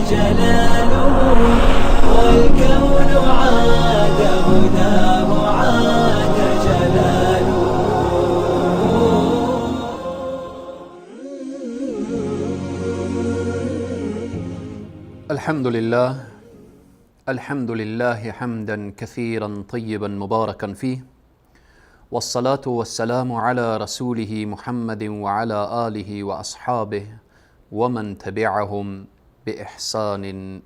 جلاله، والكون عاد هداه عاد جلاله. الحمد لله، الحمد لله حمدا كثيرا طيبا مباركا فيه، والصلاة والسلام على رسوله محمد وعلى آله وأصحابه ومن تبعهم بإحسان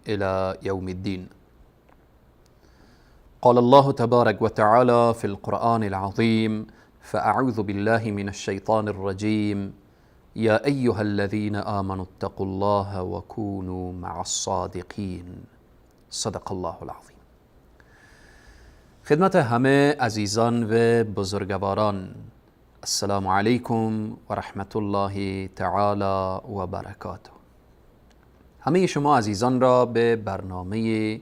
إلى يوم الدين. قال الله تبارك وتعالى في القرآن العظيم: فأعوذ بالله من الشيطان الرجيم، يا أيها الذين آمنوا اتقوا الله وكونوا مع الصادقین. صدق الله العظیم. خدمت همه عزیزان و بزرگواران، السلام علیکم و رحمت الله تعالی و برکاته. همه شما عزیزان را به برنامه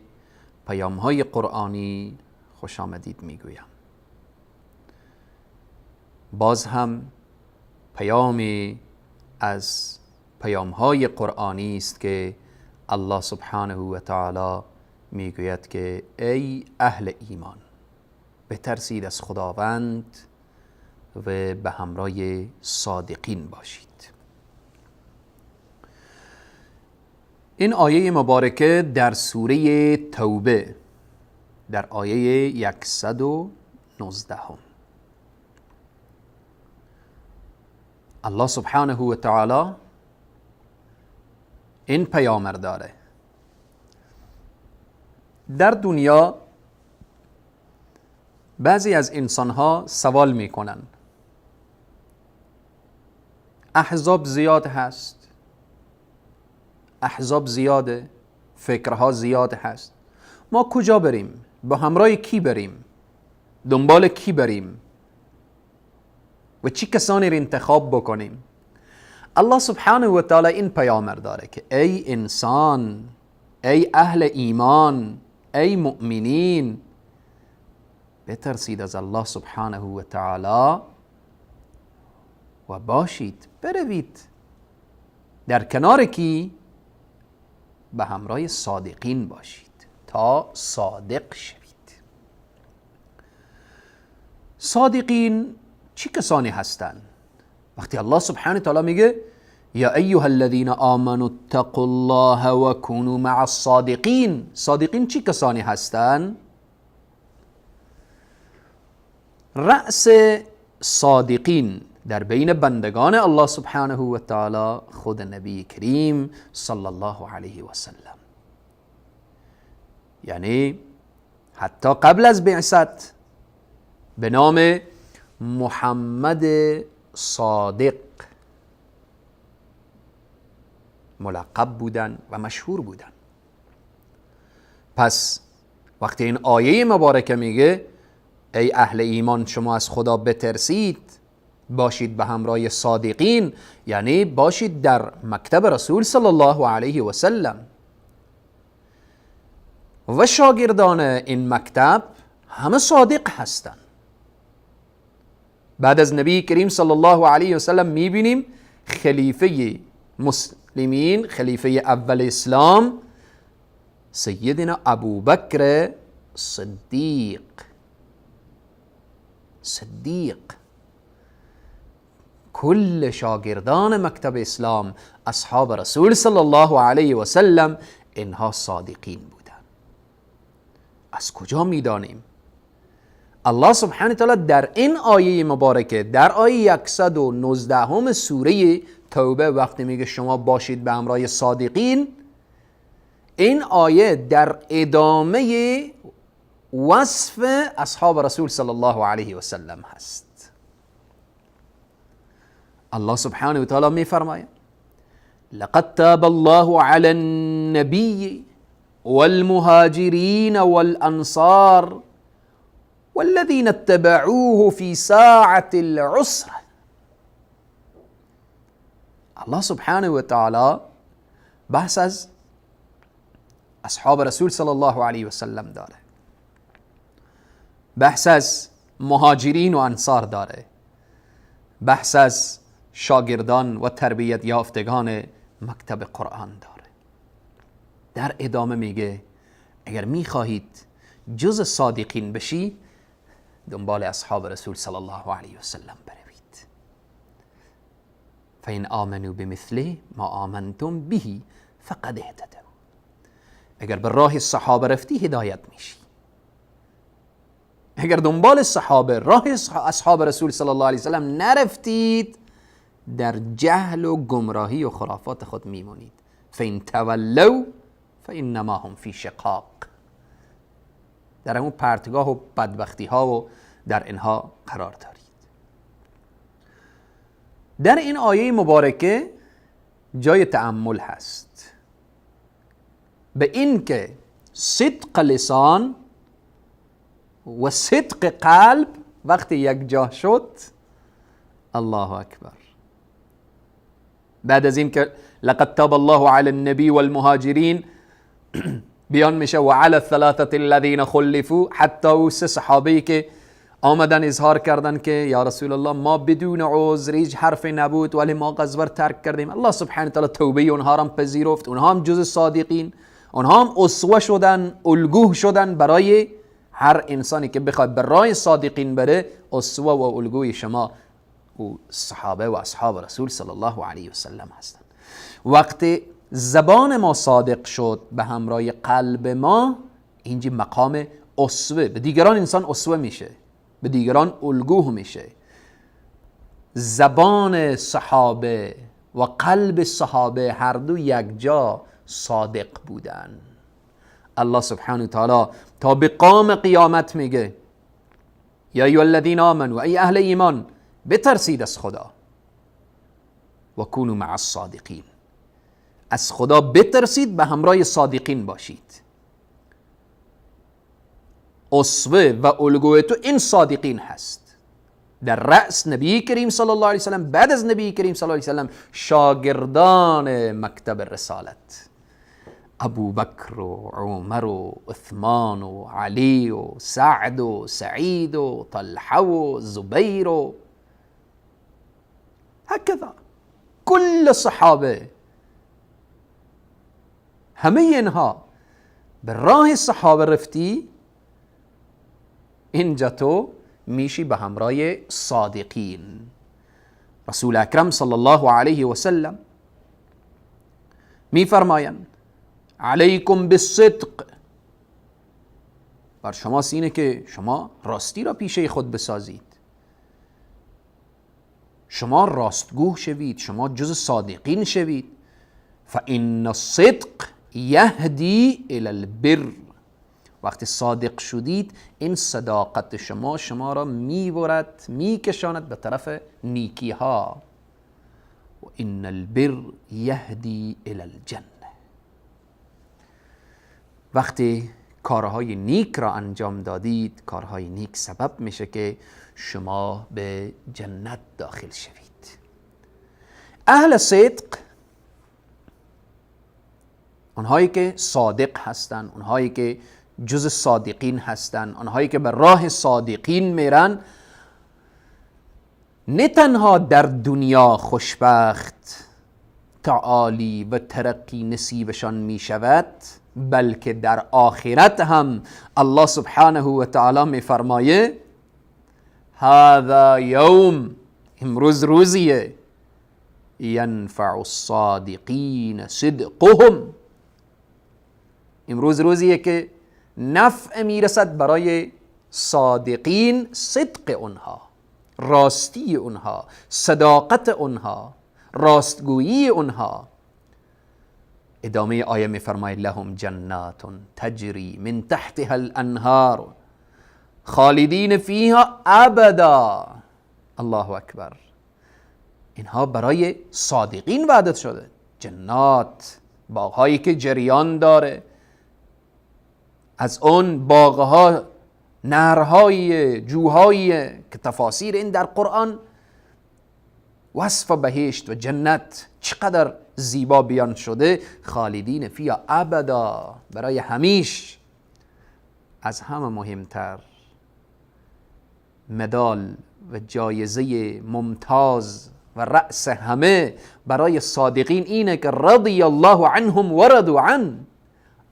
پیام های قرآنی خوش آمدید میگویم. باز هم پیامی از پیام های قرآنی است که الله سبحانه و تعالی میگوید که ای اهل ایمان، بترسید از خداوند و به همراه صادقین باشید. این آیه مبارکه در سوره توبه در آیه 119 الله سبحانه و تعالی این پیامر داره. در دنیا بعضی از انسانها سوال میکنن، احزاب زیاد هست، احزاب زیاده، فکرها زیاد هست، ما کجا بریم؟ با همراه کی بریم؟ دنبال کی بریم؟ و چی کسانی رو انتخاب بکنیم؟ الله سبحانه و تعالی این پیامر داره که ای انسان، ای اهل ایمان، ای مؤمنین، بترسید از الله سبحانه و تعالی و باشید، بروید در کنار کی؟ به همراه صادقین باشید تا صادق شوید. صادقین چی کسانی هستند؟ وقتی الله سبحانه و تعالی میگه یا ایها الذین آمنوا اتقوا الله و کونوا مع الصادقین، صادقین چی کسانی هستند؟ رأس صادقین در بین بندگان الله سبحانه و تعالی خود نبی کریم صلی الله علیه و سلم، یعنی حتی قبل از بعثت به نام محمد صادق ملقب بودن و مشهور بودن. پس وقتی این آیه مبارکه میگه ای اهل ایمان شما از خدا بترسید، باشید به همراه صادقین، یعنی باشید در مکتب رسول صلی الله علیه و سلم و شاگردان این مکتب همه صادق هستند. بعد از نبی کریم صلی الله علیه و سلم میبینیم خلیفه مسلمین، خلیفه اول اسلام، سیدنا ابوبکر صدیق. صدیق کل شاگردان مکتب اسلام، اصحاب رسول صلی الله علیه و سلم، اینها صادقین بودن. از کجا میدانیم؟ الله سبحانه و تعالی در این آیه مبارکه، در آیه 119 سوره توبه، وقتی میگه شما باشید به همراه صادقین، این آیه در ادامه وصف اصحاب رسول صلی الله علیه و سلم هست. الله سبحانه و تعالی میفرماید لقد تاب الله على النبي والمهاجرين والأنصار والذين اتبعوه في ساعة العسرة. الله سبحانه و تعالی بحث از اصحاب رسول صلی الله علیه و سلم داره، بحث از مهاجرین و انصار داره، بحث از شاگردان و تربیت یافتگان مکتب قرآن داره. در ادامه میگه اگر میخواهید جز صادقین بشی، دنبال اصحاب رسول صلی الله علیه وسلم بروید. فإن آمنوا بمثل ما آمنتم به فقد اهتدوا. اگر به راه صحابه رفتی هدایت میشی. اگر دنبال صحابه، راه اصحاب رسول صلی الله علیه وسلم نرفتید، در جهل و گمراهی و خرافات خود میمونید. فإن تولوا فإنما هم فی شقاق. در اون پرتگاه و بدبختی ها و در اینها قرار دارید. در این آیه مبارکه جای تأمل هست به این که صدق لسان و صدق قلب وقتی یک جا شد، الله اکبر. بعد از این که لقد تاب الله علی النبی والمهاجرین بیان میشه و علی الثلاثة الذین خلفوا، حتی او سه صحابه‌ای که آمدن اظهار کردن که یا رسول الله ما بدون عذر هیچ حرفی نبود ولی ما غزوه ترک کردیم. الله سبحانه وتعالی توبه اونها را پذیرفت، اونها هم جز صادقین، اونها هم اسوه شدن، الگو شدن برای هر انسانی که بخواد به راه صادقین بره. اسوه و الگوی شما و صحابه و اصحاب رسول صلی الله علیه وسلم هستند. وقتی زبان ما صادق شد به همراه قلب ما، اینجا مقام اسوه به دیگران، انسان اسوه میشه، به دیگران الگو میشه. زبان صحابه و قلب صحابه هر دو یک جا صادق بودن. الله سبحانه و تعالی تا به قام قیامت میگه یا ایها الذین آمنوا، ای اهل ایمان بترسید از خدا، و کونوا مع الصادقین. از خدا بترسید، به همراه صادقین باشید. اسوه و الگوی تو این صادقین هست. در رأس نبی کریم صلی الله علیه وسلم، بعد از نبی کریم صلی الله علیه وسلم شاگردان مکتب رسالت، ابو بکر و عمر و عثمان و علی و سعد و سعید و طلحه و زبیر و هکذا کل صحابه، همه اینها به راه صحابه رفتی، اینجا تو میشی به همراه صادقین. رسول اکرم صلی الله علیه و سلم میفرمایند علیکم بالصدق، بر شما اینه که شما راستی را پیشه خود بسازید، شما راستگو شوید، شما جز صادقین شوید. فإن الصدق یهدی الی البر. وقتی صادق شدید این صداقت شما شما را میبرد، میکشاند به طرف نیکی ها. و ان البر یهدی الی الجنه. وقتی کارهای نیک را انجام دادید، کارهای نیک سبب میشه که شما به جنت داخل شوید. اهل صدق، آنهایی که صادق هستند، آنهایی که جز صادقین هستند، آنهایی که به راه صادقین میرن، نه تنها در دنیا خوشبخت، تعالی و ترقی نصیبشان میشود، بلکه در آخرت هم الله سبحانه و تعالی میفرمایه هذا یوم، امروز روزیه، ینفع الصادقین صدقهم. امروز روزیه که نفع میرسد برای صادقین، صدق اونها، راستی اونها، صداقت اونها، راستگویی اونها. ادامه آیه میفرماید لهم جنات تجری من تحتها الانهار خالدین فیها ابدا. الله اکبر. اینها برای صادقین وعده شده، جنات، باغهایی که جریان داره، از اون باغها نهرهای، جوهایی که تفاسیر این در قرآن وصف بهشت و جنت چقدر زیبا بیان شده. خالدین فیها ابدا، برای همیش. از همه مهمتر مدال و جایزه ممتاز و رأس همه برای صادقین اینه که رضی الله عنهم و رضوا عنه.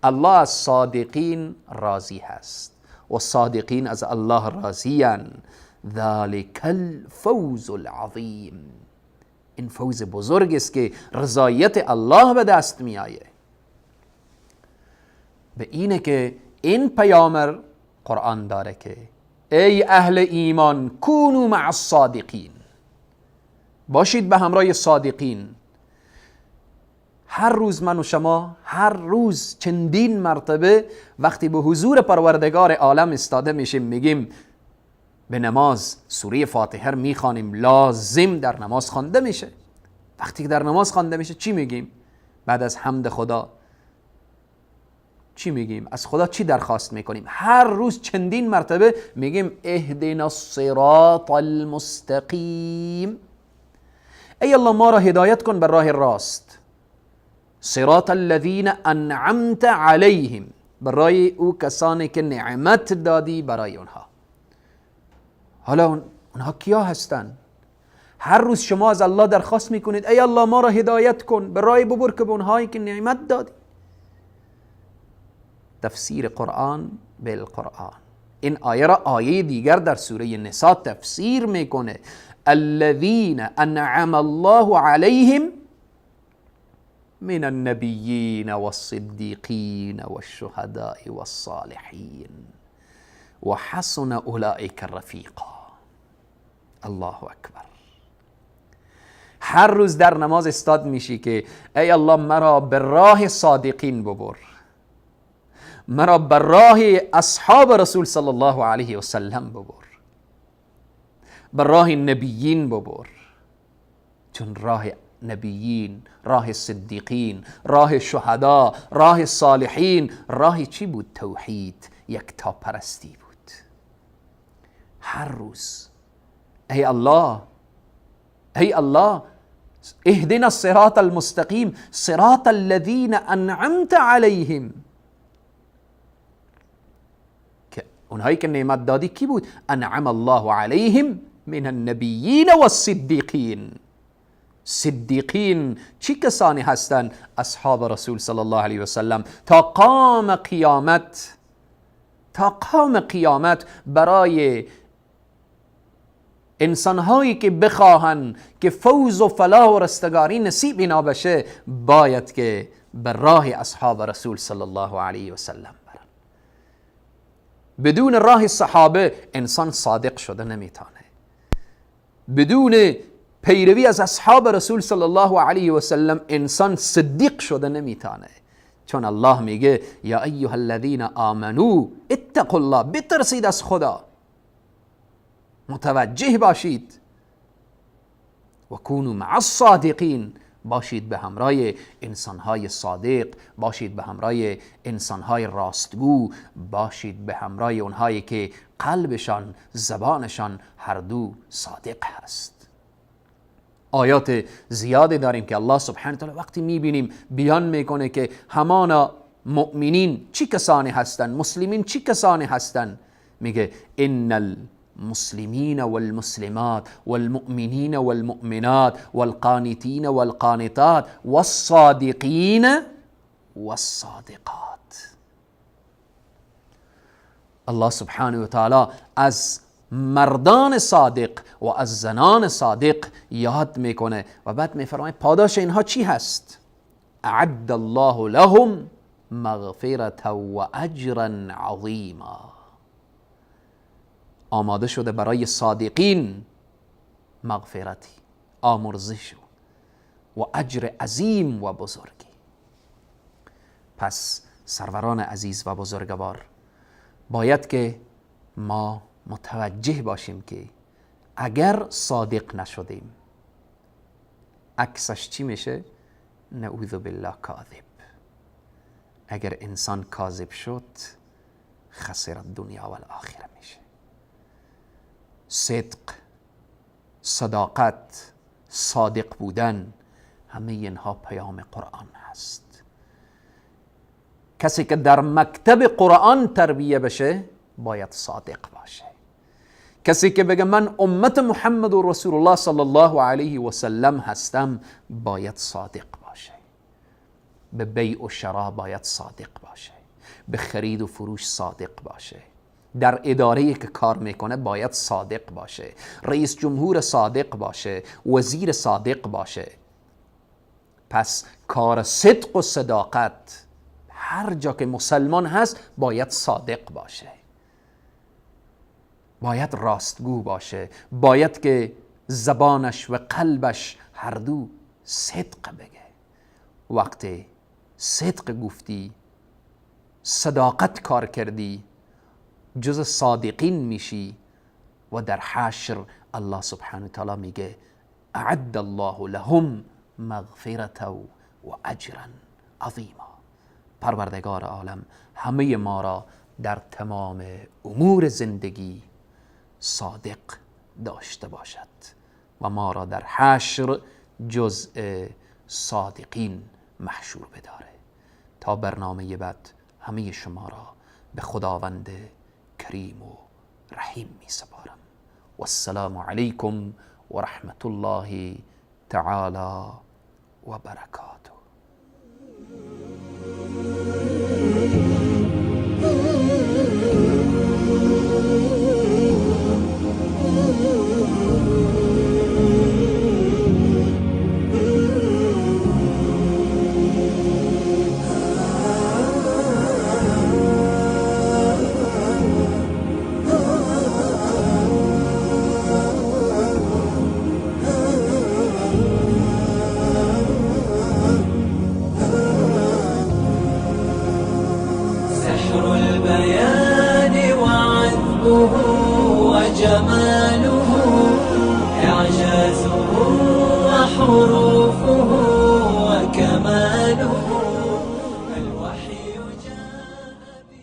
الله از صادقین راضی هست و صادقین از الله راضیان. ذلك الفوز العظیم. این فوز بزرگ است که رضایت الله به دست می آیه. به اینه که این پیامر قرآن داره که ای اهل ایمان کونوا مع الصادقین، باشید به همراه صادقین. هر روز من و شما هر روز چندین مرتبه وقتی به حضور پروردگار عالم استاده میشیم، میگیم به نماز سوره فاتحه رو میخوانیم، لازم در نماز خوانده میشه. وقتی که در نماز خوانده میشه چی میگیم؟ بعد از حمد خدا چی میگیم؟ از خدا چی درخواست میکنیم؟ هر روز چندین مرتبه میگیم اهدنا الصراط المستقیم، ای الله ما را هدایت کن به راه راست، صراط الذین انعمت علیهم، برای او کسانی که نعمت دادی برای اونها. حالا اونها کیا هستن؟ هر روز شما از الله درخواست میکنید ای الله ما را هدایت کن به راه ببر که به اونهایی که نعمت دادی. تفسیر قرآن بالقرآن. این آیه را آیه دیگر در سوره نساء تفسیر میکنه، الذین انعم الله علیهم من النبیین والصدیقین والشهداء والصالحین وحسن اولئک رفیقا. الله اکبر. هر روز در نماز استاد میشی که ای الله مرا به راه صادقین ببر، مرا به راه اصحاب رسول صلی الله علیه و سلم ببر، به راه نبیین ببر. چون راه نبیین، راه صدیقین، راه شهدا، راه صالحین، راه چی بود؟ توحید، یکتاپرستی بود. هر روز ای الله، ای الله اهدنا الصراط المستقیم صراط الذین انعمت علیهم، که اونهایی که نعمت دادی کی بود؟ انعم الله علیهم من النبیین والصدیقین. صدیقین چی کسانی هستند؟ اصحاب رسول صلی الله علیه و سلم. تا قام قیامت، تا قام قیامت برای انسانهایی که بخواهند که فوز و فلاح و رستگاری نصیب اینا بشه، باید که به راه اصحاب رسول صلی الله علیه و سلم برن. بدون راه صحابه انسان صادق شده نمیتونه. بدون پیروی از اصحاب رسول صلی الله علیه و سلم انسان صدیق شده نمیتونه. چون الله میگه یا ایها الذین آمنو اتقوا الله، بترسید از خدا، متوجه باشید، و کونوا مع الصادقین، باشید به همراه انسانهای صادق، باشید به همراه انسانهای راستگو، باشید به همراه اونهایی که قلبشان، زبانشان هر دو صادق هست. آیات زیادی داریم که الله سبحانه وتعالی وقتی میبینیم بیان میکنه که همانا مؤمنین چی کسانی هستند، مسلمین چی کسانی هستند، میگه ان المسلمین والمسلمات والمؤمنین والمؤمنات والقانتین والقانتات والصادقین والصادقات. الله سبحانه و تعالی از مردان صادق و از زنان صادق یاد میکنه و بعد میفرماید پاداش اینها چی هست؟ اعد الله لهم مغفرة و اجرا عظیما. آماده شده برای صادقین مغفرتی، آمرزش و اجر عظیم و بزرگی. پس سروران عزیز و بزرگوار، باید که ما متوجه باشیم که اگر صادق نشدیم عکسش چی میشه؟ نعوذ بالله کاذب. اگر انسان کاذب شد خسر دنیا و الاخره میشه. صدق، صداقت، صادق بودن، همه اینها پیام قرآن هست. کسی که در مکتب قرآن تربیه بشه باید صادق باشه. کسی که بگه من امت محمد و رسول الله صلی الله علیه و سلم هستم باید صادق باشه. به بیع و شرا باید صادق باشه، به خرید و فروش صادق باشه، در اداره‌ای که کار میکنه باید صادق باشه، رئیس جمهور صادق باشه، وزیر صادق باشه. پس کار صدق و صداقت هر جا که مسلمان هست باید صادق باشه، باید راستگو باشه، باید که زبانش و قلبش هر دو صدق بگه. وقتی صدق گفتی، صداقت کار کردی، جز صادقین میشی و در حشر الله سبحانه و تعالی میگه اعد الله لهم مغفرة و اجرا عظیما. پروردگار عالم همه ما را در تمام امور زندگی صادق داشته باشد و ما را در حشر جزء صادقین محشور بداره. تا برنامه بعد همه شما را به خداوند کریم و رحیم می سپارم. والسلام علیکم و رحمت الله تعالی و برکاته. وجماله إعجازه وحروفه وكماله الوحي جاء به.